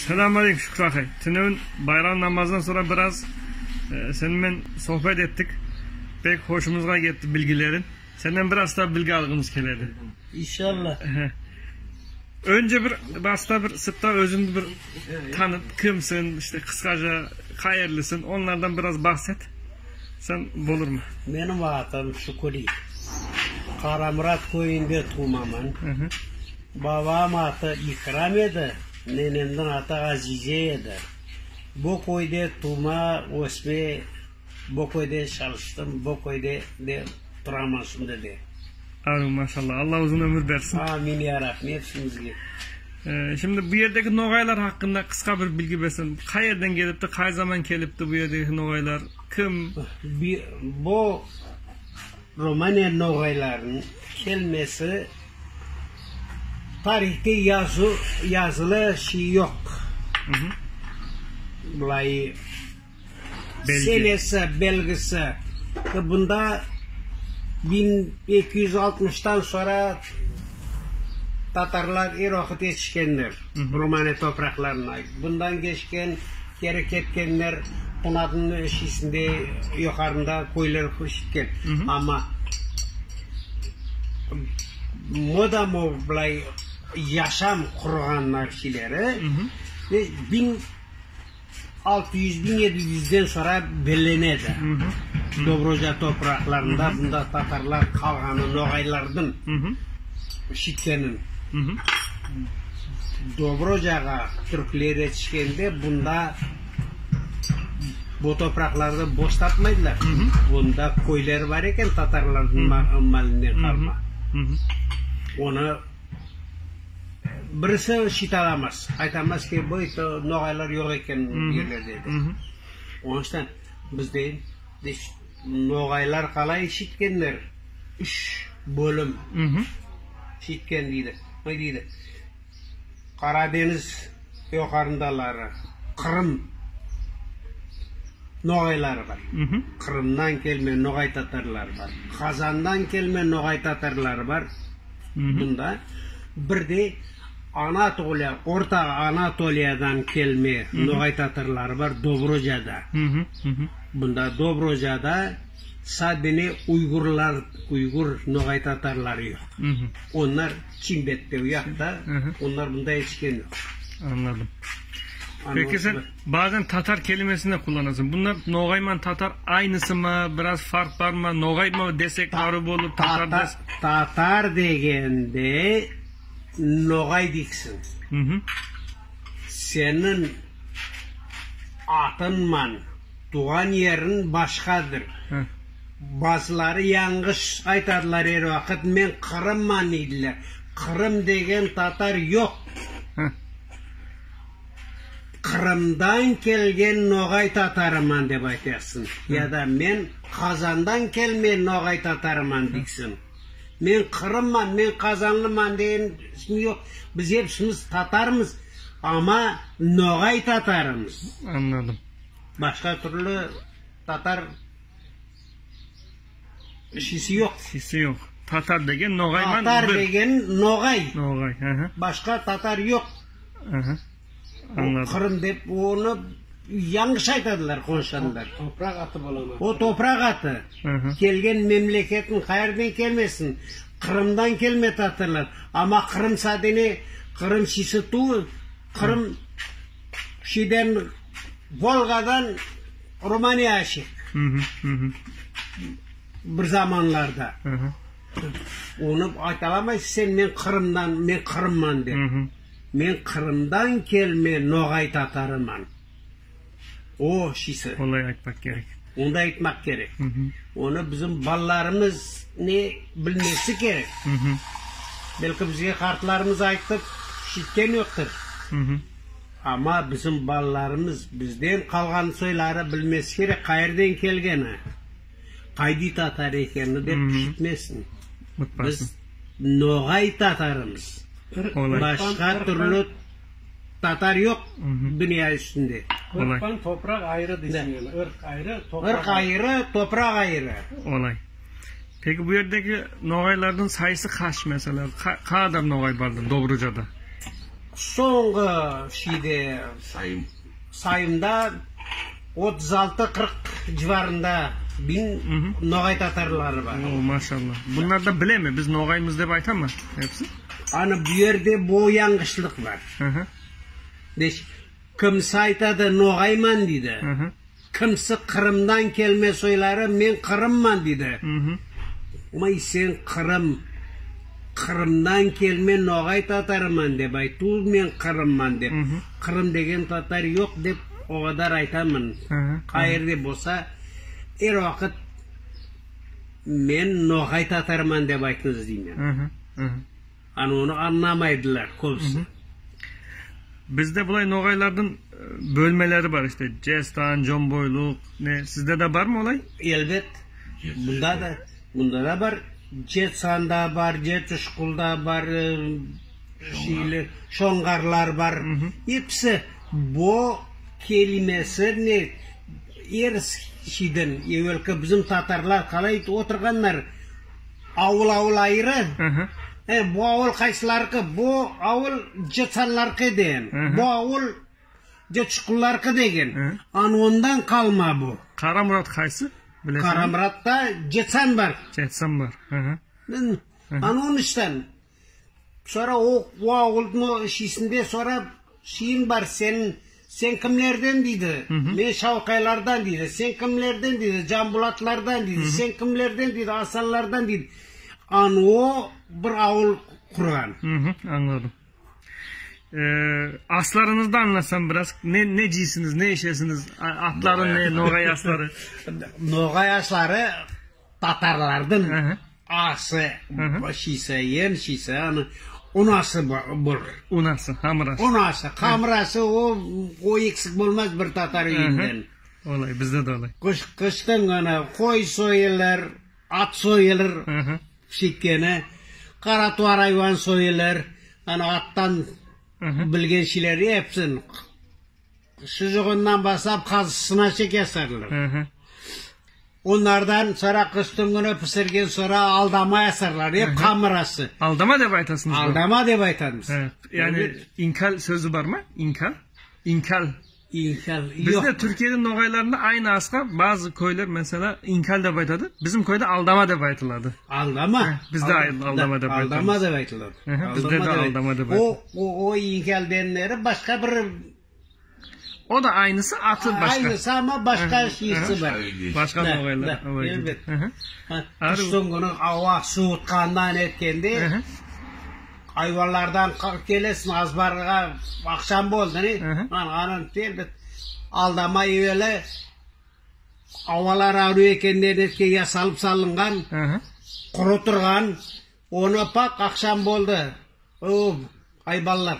Selamünaleyküm Şükrü Akay. Tünevin bayram namazından sonra biraz seninle sohbet ettik. Pek hoşumuza gitti bilgilerin. Senden biraz daha bilgi algımız keledi. İnşallah. Önce bir başta bir sıpta özünü bir tanıt, kimsin, işte kıskaca hayırlısın, onlardan biraz bahset. Sen olur mu? Benim adım Şükri. Karamurat köyünde doğmamın. Babam adı İkram edi, nenemden adı Azize edi. Bu köyde doğma, ösme, bu köyde çalıştım, bu köyde de duramam şimdi de. Amin maşallah. Allah uzun ömür versin. Amin ya Rabbi hepsimizge. Şimdi bu yerdeki Noğaylar hakkında kısa bir bilgi versin. Kay yerden gelipti, kay zaman gelipti bu yerdeki Noğaylar? Kim? Bu Romanya Noğayların gelmesi tarihte yazılı şey yok. Hı hı. Bulayı senesi, belgisi. Bunda 1260'tan sonra Tatarlar er vaqıt yetişkenler Romanya topraklarına. Bundan geçken, geri ketkenler Tunadın şişinde yukarında köyler şitken. Ama moda bulay yaşam kurğanlar şeyleri 1600-1700'den sonra bellenedi. Dobruca topraklarında bunda Tatarlar kalganı Noğaylardın şitkenin. Dobruca'ya Türkler yetişkende bunda bu topraklarda boş tapmaydılar. Bunda köyler var iken Tatarların malinden kalma. Onu birisi şitalamaz. Aytamaz ki bu Noğaylar yok eken yerlerde. Onun için biz deyin Noğaylar kalay şitkenler. 3 bölüm şitken deydi. Ne deydi? Karadeniz yukarındaları, Kırım Noğayları var. Kırım'dan gelme Noğay Tatarlar var. Kazan'dan gelme Noğay Tatarlar var. Bunda bir de Anatolia, Orta Anatolia'dan gelme Noğay Tatarları var Dobruca'da. Bunda Dobruca'da sadece Uygurlar, Uygur Noğay Tatarları yok. Onlar Çinbet'te uyakta, onlar bunda yetişken yok. Anladım. Peki sen bazen Tatar kelimesini de kullanırsın. Bunlar Noğayman Tatar aynısı mı? Biraz fark var mı? Noğay mı desek arı bolup Tatar des. Tatar degende Noğay diksin. Senin atınman, doğan yerin başkadır. Bazıları yanlış aytadılar her vakit. Men Kırımman dediler. Kırım degen Tatar yok. Kırım'dan kelgen Noğay Tatarıman dep aytarsın. Ya da men Kazan'dan kelme Noğay Tatarıman diksin. Men Kırımman, men Kazanlıman degen yok. Biz hepsimiz Tatarımız ama Noğay Tatarımız. Anladım. Başka türlü Tatar şisi yok. Şisi yok. Tatar degen Noğayman. Tatar degen Noğay. Noğay. Başka Tatar yok. Anladım. Kırım dep onu yanlış aytadılar konuşanlar. Toprak atı bolamaz. O toprak atı. Kelgen memleketin qayerden kelmesin. Kırım'dan kelme Tatarlar. Ama Kırım sadene Kırım şisi tu Kırım şiden Volga'dan Romanya aşık. Bir zamanlarda. Onu aytalamayız sen men Kırım'dan men Kırımman dep. Men Kırım'dan kelme Noğay Tatarıman. O şisi. Olay aytmak gerek. Onu da aytmak gerek. Onu bizim ballarımız ne bilmesi gerek. Belki bizge kartlarımız aytıp şitken yoktur. Ama bizim ballarımız bizden kalgan soyları bilmesi gerek. Qayerden kelgeni, qaydi Tatar ekenini dep şitmesin. Biz Noğay Tatarımız. Başka türlü Tatar yok dünya üstünde. Irktan toprak ayrı desin yani. Irk ayrı, toprak Irk ayrı, toprak ayrı. Olay. Peki bu yerdeki Noğayların sayısı kaç mesela? Kaç adam Noğay vardı Dobruca'da? Soңғы şeyde Sayım. Sayımda 36-40 civarında bin Noğay Tatarları var. O maşallah. Bunlar da bile mi? Biz Noğay'ımız dep ayta mı hepsi? Hani bu yerde bu yanlışlık var. Hı hı. Deş, kimse aytadı Noğayman dedi. Hı hı. Kimse Kırım'dan kelme soyları men Kırımman dedi. Hı hı. Ama sen Kırım'dan kelme Noğay Tatarıman dep aytu men Kırımman dep. Kırım degen Tatar yok dep o kadar aytamın. Hı hı. Qayerde bolsa er vaqıt men Noğay Tatarman dep aytınız deymen. Hı hı. Hı hı. Hani onu anlamaydılar köbüsi. Bizde bulay Noğaylardan bölmeleri var işte. Cestan, Comboyluk, ne? Sizde de var mı olay? Elbet. Bunda da var. Cetsan'da var, Cetuşkul'da var, şeyli, Şongarlar var. Hepsi bu kelimesi ne? Er şeyden, evvelki bizim Tatarlar qalay oturganlar ауыл-ауыл ayrı. Hı hı. Bu ауыл qaysılarkı? Bu ауыл Cetsanlarkı degen. Bu ауыл Cetuşkullarkı degen. An ondan kalma bu. Kara Murat qaysı? Bilesin. Kara Murat'ta Cetsan var. Cetsan var. Hı hı. An onun işten. Sonra o ауылдың şişinde sonra şeyin var sen kimlerden dedi. Men Şavkaylardan dedi. Sen kimlerden dedi. Cambulatlardan dedi. Sen kimlerden dedi. Hasanlardan dedi. An o bir ауыл kurgan. Hı hı, anladım. Aslarınızı da anlatsam biraz. Ne ciysiniz, ne işesiniz? Atların ne, Noğay asları? Noğay asları Tatarlardan Hı hı. ası, şişe, yen şişe, yani unası bulur. Unası, hamur ası. Unası, hamur ası o eksik olmaz bir Tatar yerinden. Olay, bizde de olay. Kıştan gana koy soyulur, at soyulur, Hı hı. şikkeni, karatuar hayvan soyulur, yani attan bilgen şeyleri hepsini sucuğundan basıp kazısına çekeserler. Hı hı. Onlardan sonra kıştın günü pişirgen sonra aldama yasarlar. Hep kamerası. Aldama dep aytasınız. Aldama dep aytamız. Evet. Yani inkal sözü var mı? İnkal. İnkal. İnkal Bizde yok. Türkiye'nin Noğaylarında aynı aska bazı köyler mesela inkal dep aytadı. Bizim köyde aldama dep aytıladı. Aldama. Bizde aldama dep aytıldı. Aldama dep aytıladı. Bizde de aldama dep O inkal denleri başka bir... O da aynısı, atı başka. Aynısı ama başka şeysi var. Başka Noğaylar. Evet. Kıştın günü hava soğutkandan etkende hayvanlardan kelesin azbarga akşam boldu. Anam elbet aldama evveli havalar ağrıyor ekenden etke yasalıp salıngan, kuruturgan, onu pak akşam boldu. O hayvanlar.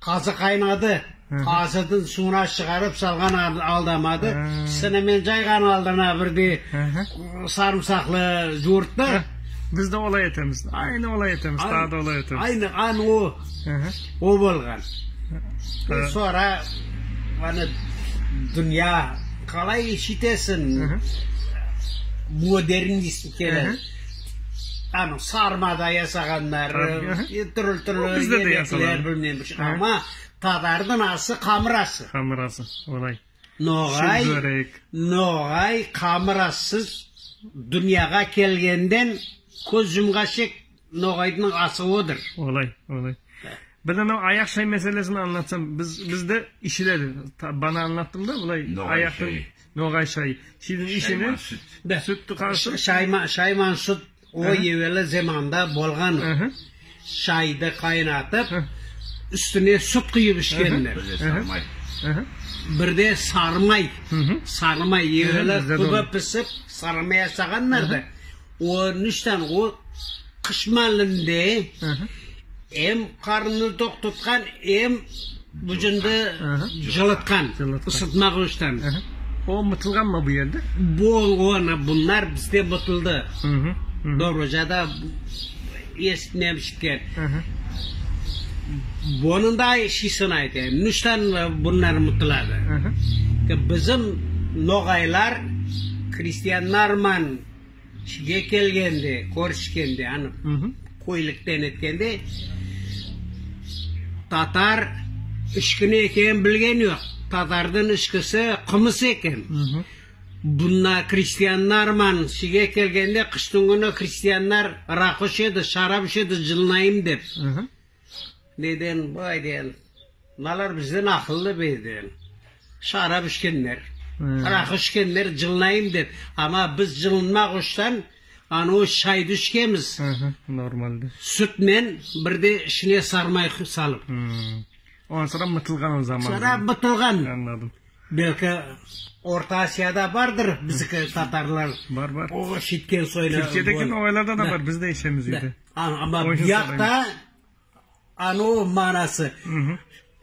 Kazı kaynadı. Kazıdın suyuna çıkarıp salgan aldamadı. Sinimen caygan aldana bir de sarımsaklı yoğurttu. Biz de olay etemiz. Aynı olay etemiz. Daha da olay etemiz. Aynı an o. O bolgan. Sonra hani dünya kalay işitesin. Modernist keler. Hani sarma da yasaganlar, türlü yemekler bilmem bir şey. Ama Tatar'ın ası kamırası. Kamırası, olay. Noğay kamırasız dünyaya kelgenden köz yumğaşık Noğay'ın ası odur. Olay, olay. Ben o ayak şey meselesini anlatsam, bizde işileri bana anlattım da olay. Noğay şeyi. Noğay şeyi. Şimdi işini sütlü karşı. Şayman süt o evveli zamanda bolgan. Şayda kaynatıp üstüne süt kıyıp içkenler. Bir de sarmay. Sarmay evveli tuba pisip sarmay yasaganlar da. O nişten o kış malinde hem karnını tok tutkan hem vücudunu jılıtkan, ısıtmak için. O mıtılgan mı bu yerde? Bunlar bizde mıtıldı. Dobruca'da esnemişken. Bunun da şişini aytayım. Nişten bunlar mıtıladı. Bizim Noğaylar Hristiyanlarman şige kelgende, korişkende, hani koylikten etkende Tatar içki ne ekenin bilgen yoq. Tatardıñ içkisi qımıs eken. Bunda hristianlarman şige kelgende qıştıñ künü hristianlar raqı içedi, şarap içedi cılınayım dep. Neden, vay deyen, mınalar bizden aqıllı be deyen. Şarap içkenler, raqı içkenler cılınayım dep. Amma biz cılınmaq uçtan anavı şaydı içkemiz. Normalde. Sütmen bir de içine sarmay salıp. Ondan sonra mıtılğan o zaman. Sonra mıtılğan. Anladım. Belki Orta Asiyada bardır biziki tatarlar. Bar, bar. O şitken soyla. Türkiye'deki noğaylarda da var. Biz de içemiz uydı. Amma bu yaqta anavı manası.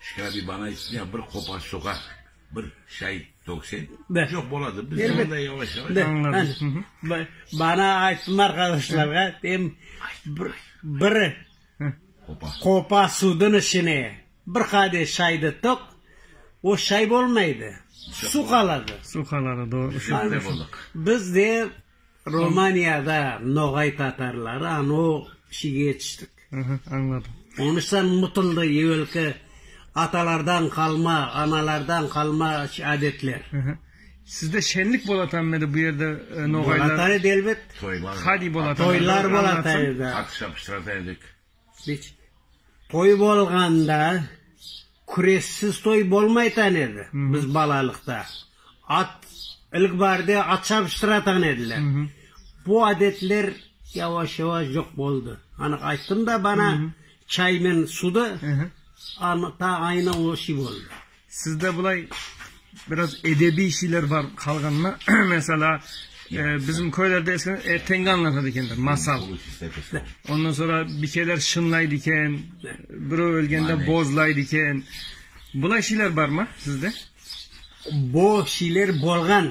Şöyle bana içine bir qopa suğa bir şay töksen, çoq boladı. Biz onda yavaş yavaş. Anladım. Bana ayttım arkadaşlarğa, dem bir qopa suvdıñ içine bir qade şaydı tök, o şay bolmaydı, suv qaladı. Suv qaladı, doğru. Biz de Romaniyada noğay tatarları anavı şige yetiştik. Añladım. Onıçtan umutıldı evelki atalardan qalma, analardan qalma adetler. Sizde şenlik bolatan mıydı bu yerde noğaylar? Bolatan edi elbet. Toylar. Hadi bolatan. Toylar bolatan edi. At şapıştıratan edik. Hiç. Toy bolğanda küreşsiz toy bolmaytan edi biz balalıqta. At ilk baarde at şapıştıratan ediler. Bu adetler yavaş-yavaş yoq boldı. Anıq ayttım da bana çaymen sudı ta aynı o şey boldı. Sizde bulay biraz edebiy şeyler bar qalğan mı? Mesela bizim köylerde eskiden ertenge anlatadı ekenler, masal. Ondan sonra bir şeyler şınlaydı eken, biri ölgende bozlaydı eken. Bulay şeyler bar mı sizde? Bu şeyler bolğan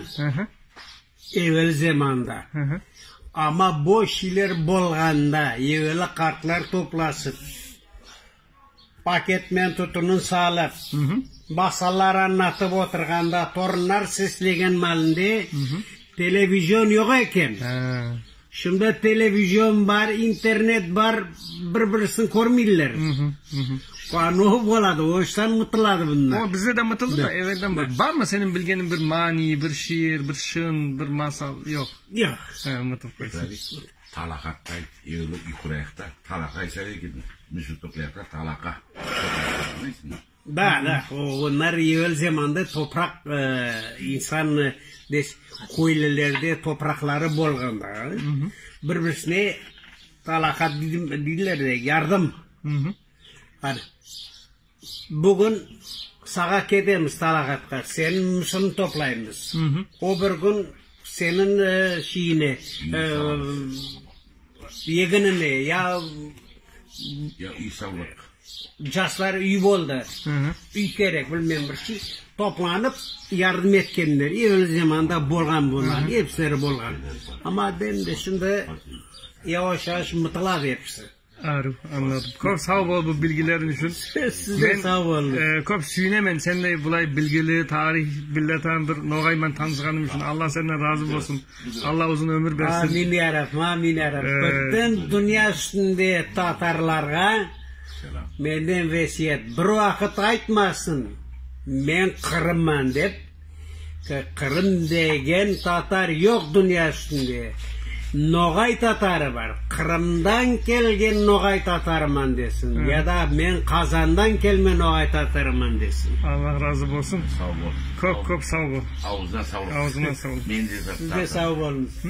evel zamanda. Amma bu şeyler bolğanda eveli qartlar toplasıp, paketmen tutunın salıp, masallar anlatıp oturğanda, torunlar seslegen malinde televizyon yoq eken. Şimdi televizyon bar, internet bar, bir-birisini körmeyler. Ne boladı, o işten mıtıladı bunlar. O bizde de mıtıldı da evvelden var. Var mı senin bilgenin bir mani, bir şiir, bir şın, bir masal? Yok. Yoq. Mıtıp qoysın. Talaqa yuqurayaqta, talaqa aysa müşür toplayaqta talaqa. Da, da. Onlar evvel zamanda topraq insan köylülerde topraqları bolğanda bir-birisine talaqa deydiler de, yardım. Bugün sağa ketemiz talaqatqa, seniñ mısırını toplaymız. O bir kün seniñ şeyine, eginine ya jaslar üy boldı, üy kerek, bilmem bir şey, toplanıp yardım etkenler. Evvel zamanda bolğan bunlar, episileri bolğan. Amma endi şimdi yavaş-yavaş mıtıladı episi. Arif, anladım. Köp sağ bol bu bilgilerin için. Siz de sağ olun. Köp süyünemen sen de bulay bilgili, tarih billeten bir noğayman tanışqanım için. Allah senden razı olsun. Allah uzun ömür versin. Amin ya Rabbim, amin ya Rabbim. Bütün dünya üstünde tatarlarğa menden vesiyet. Bir vaqıt aytmasın, men Qırımman dep. Qırım degen tatar yoq dünya üstünde. Noğay tatarı bar. Qırımdan kelgen noğay tatarıman desin. Ya da men Qazandan kelme noğay tatarıman desin. Allah razı olsun. Sağ ol. Köp köp sağ ol. Ağzına sağlık. Ağzına sağlık. Men de Siz de sağ olunız.